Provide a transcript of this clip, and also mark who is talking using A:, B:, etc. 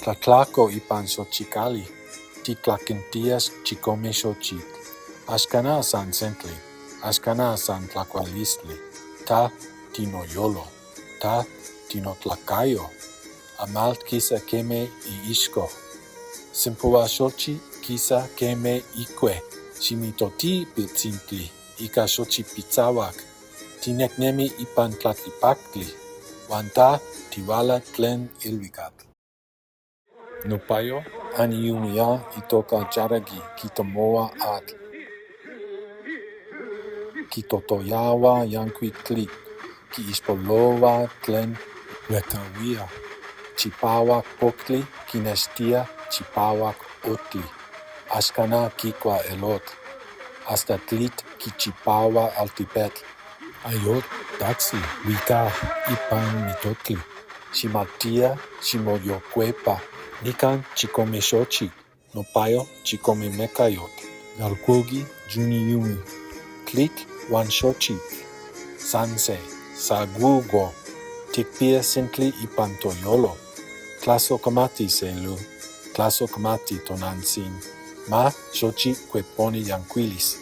A: Tlatlajco ipan xochicali titlaquentiyas chicome xochitl. Axcana san sentli, axcana san tlacualistli. Ta tinoyolo, ta tinotlacayo. Amatl quisa queme iixco. Sempoalxochi quisa queme icue. Ximitoti piltzintli ica xochipitzahuac. Tinecnemi ipan tlaltipactli huan ta tihuala tlen ilhuicactl. Nopayo aniyumiya itoca Yaragui quitomohua atl. Quitotoyahua yancuic tlitl. Quiixpolohua tlen huejcahuiya. Chipahuac poctli quinextía chipahuac ojtli. Axcana quicua elotl. Hasta tlitl quichipahua altepetl. Ayotl tactzi huicaj ipan mitotli. Xijmajtiya ximoyolcuepa. Nican chicome xochitl, nopayo chicome mecayotl. Galcuogui yuniyumi. Tlitl huan xochitl. San se. Sagugo. Ticpiya sintli ipan toyolo. Tlasocamati se lu. Tlasocamati tonantzi. Ma xochi cueponi yancuilis.